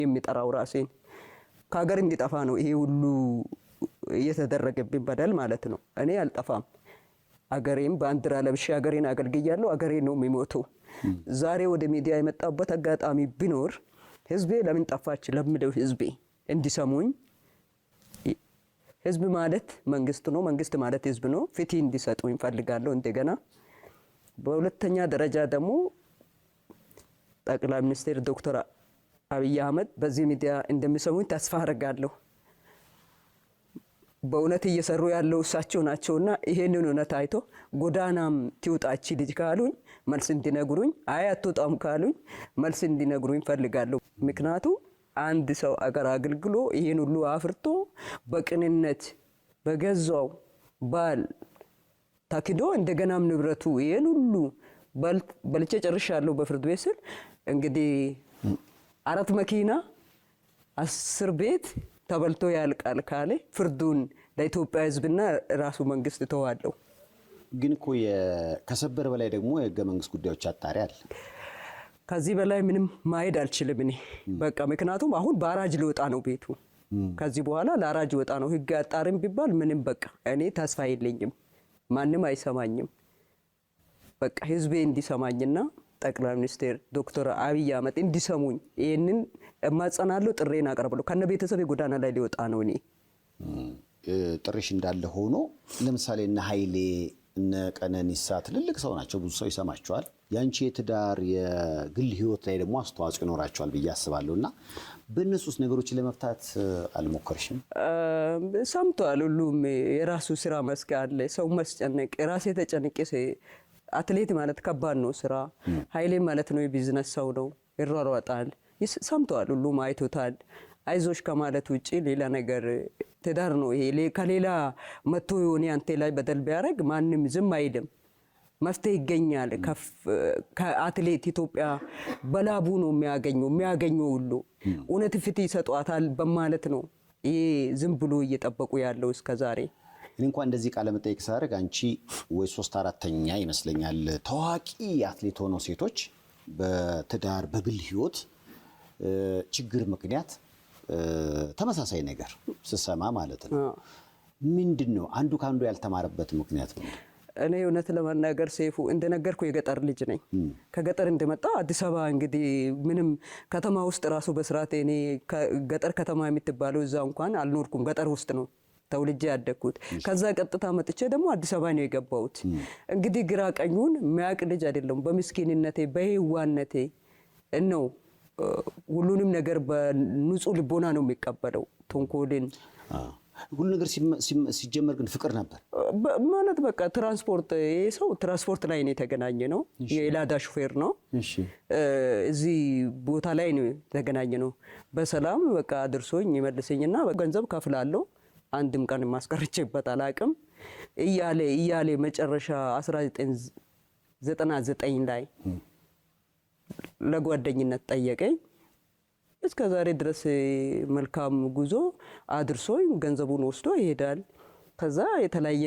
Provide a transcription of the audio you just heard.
የሚጠራው ራሴን። ከሀገር እንዲጠፋ ነው ይሄ ሁሉ እየተደረገብኝ በደል ማለት ነው። እኔ አልጠፋም። አገሬም ባንዲራ ለብሼ አገሬን አገልግያለሁ። አገሬ ነው የሚሞተው። ዛሬ ወደ ሚዲያ የመጣበት አጋጣሚ ቢኖር ህዝቤ ለምን ጠፋች ለሚለው ህዝቤ እንዲሰሙኝ፣ ህዝብ ማለት መንግስት ነው፣ መንግስት ማለት ህዝብ ነው። ፍትህ እንዲሰጡኝ እፈልጋለሁ። እንደገና በሁለተኛ ደረጃ ደግሞ ጠቅላይ ሚኒስትር ዶክተር አብይ አህመድ በዚህ ሚዲያ እንደሚሰሙኝ ተስፋ አደርጋለሁ። በእውነት እየሰሩ ያለው እሳቸው ናቸውና ይሄንን እውነት አይቶ ጎዳናም ትውጣች ልጅ ካሉኝ መልስ እንዲነግሩኝ፣ አይ አትወጣም ካሉኝ መልስ እንዲነግሩኝ ፈልጋለሁ። ምክንያቱ አንድ ሰው አገር አገልግሎ ይሄን ሁሉ አፍርቶ በቅንነት በገዛው ባል ታክዶ እንደገናም ንብረቱ ይሄን ሁሉ በልቼ ጨርሻለሁ በፍርድ ቤት ስል እንግዲህ 4 መኪና 10 ቤት ተበልቶ ያልቃል ካለ ፍርዱን ለኢትዮጵያ ሕዝብና ራሱ መንግስት ተዋለው። ግን እኮ ከሰበር በላይ ደግሞ የህገ መንግስት ጉዳዮች አጣሪ አለ። ከዚህ በላይ ምንም ማሄድ አልችልም እኔ በቃ ምክንያቱም አሁን በአራጅ ሊወጣ ነው ቤቱ። ከዚህ በኋላ ለአራጅ ወጣ ነው። ህግ አጣሪም ቢባል ምንም በቃ እኔ ተስፋ የለኝም። ማንም አይሰማኝም። በቃ ህዝቤ እንዲሰማኝና ጠቅላይ ሚኒስትር ዶክተር አብይ አህመድ እንዲሰሙኝ ይሄንን እማጸናለሁ፣ ጥሬን አቀርባለሁ። ከነ ቤተሰቤ ጎዳና ላይ ሊወጣ ነው። እኔ ጥሪሽ እንዳለ ሆኖ ለምሳሌ እነ ኃይሌ እነ ቀነኒሳ ትልልቅ ሰው ናቸው፣ ብዙ ሰው ይሰማቸዋል። ያንቺ የትዳር የግል ህይወት ላይ ደግሞ አስተዋጽኦ ይኖራቸዋል ብዬ አስባለሁ። እና በእነሱ ውስጥ ነገሮችን ለመፍታት አልሞከርሽም? ሰምቷል። ሁሉም የራሱ ስራ መስክ አለ። ሰው መስጨነቅ ራሴ ተጨንቄ አትሌት ማለት ከባድ ነው ስራ። ኃይሌ ማለት ነው የቢዝነስ ሰው ነው፣ ይሯሯጣል። ሰምቷል፣ ሁሉም አይቶታል። አይዞሽ ከማለት ውጪ ሌላ ነገር ትዳር ነው ይሄ። ከሌላ መጥቶ የሆነ አንተ ላይ በደል ቢያደርግ ማንም ዝም አይልም፣ መፍትሄ ይገኛል። ከአትሌት ኢትዮጵያ በላቡ ነው የሚያገኘው ሁሉ እውነት ፍትህ ይሰጧታል በማለት ነው ይሄ ዝም ብሎ እየጠበቁ ያለው እስከዛሬ። እኔ እንኳን እንደዚህ ቃለ መጠይቅ ሳደርግ አንቺ ወይ 3 4ኛ ይመስለኛል ታዋቂ አትሌት ሆነው ሴቶች በትዳር በግል ህይወት ችግር ምክንያት ተመሳሳይ ነገር ስሰማ ማለት ነው። ምንድነው አንዱ ካንዱ ያልተማረበት ምክንያት ነው? እኔ እውነት ለመናገር ሰይፉ እንደነገርኩ የገጠር ልጅ ነኝ። ከገጠር እንደመጣ አዲስ አበባ እንግዲህ ምንም ከተማ ውስጥ ራሱ በስርዓት እኔ ገጠር ከተማ የምትባለው እዛ እንኳን አልኖርኩም። ገጠር ውስጥ ነው ተወልጄ ያደግኩት። ከዛ ቀጥታ መጥቼ ደግሞ አዲስ አበባ ነው የገባሁት። እንግዲህ ግራ ቀኙን የሚያውቅ ልጅ አይደለም። በምስኪንነቴ በህዋነቴ ነው ሁሉንም ነገር በንጹህ ልቦና ነው የሚቀበለው። ተንኮልን ሁሉ ነገር ሲጀመር ግን ፍቅር ነበር ማለት በቃ ትራንስፖርት ይሄ ሰው ትራንስፖርት ላይ ነው የተገናኘነው። የላዳ ሹፌር ነው። እዚህ ቦታ ላይ ነው የተገናኘነው። በሰላም በቃ አድርሶኝ ይመልሰኝና ገንዘብ ከፍላለሁ። አንድም ቀን ማስቀርቼበት አላውቅም እያለ እያለ መጨረሻ 1999 ላይ ለጓደኝነት ጠየቀኝ። እስከ ዛሬ ድረስ መልካም ጉዞ አድርሶኝ ገንዘቡን ወስዶ ይሄዳል። ከዛ የተለያየ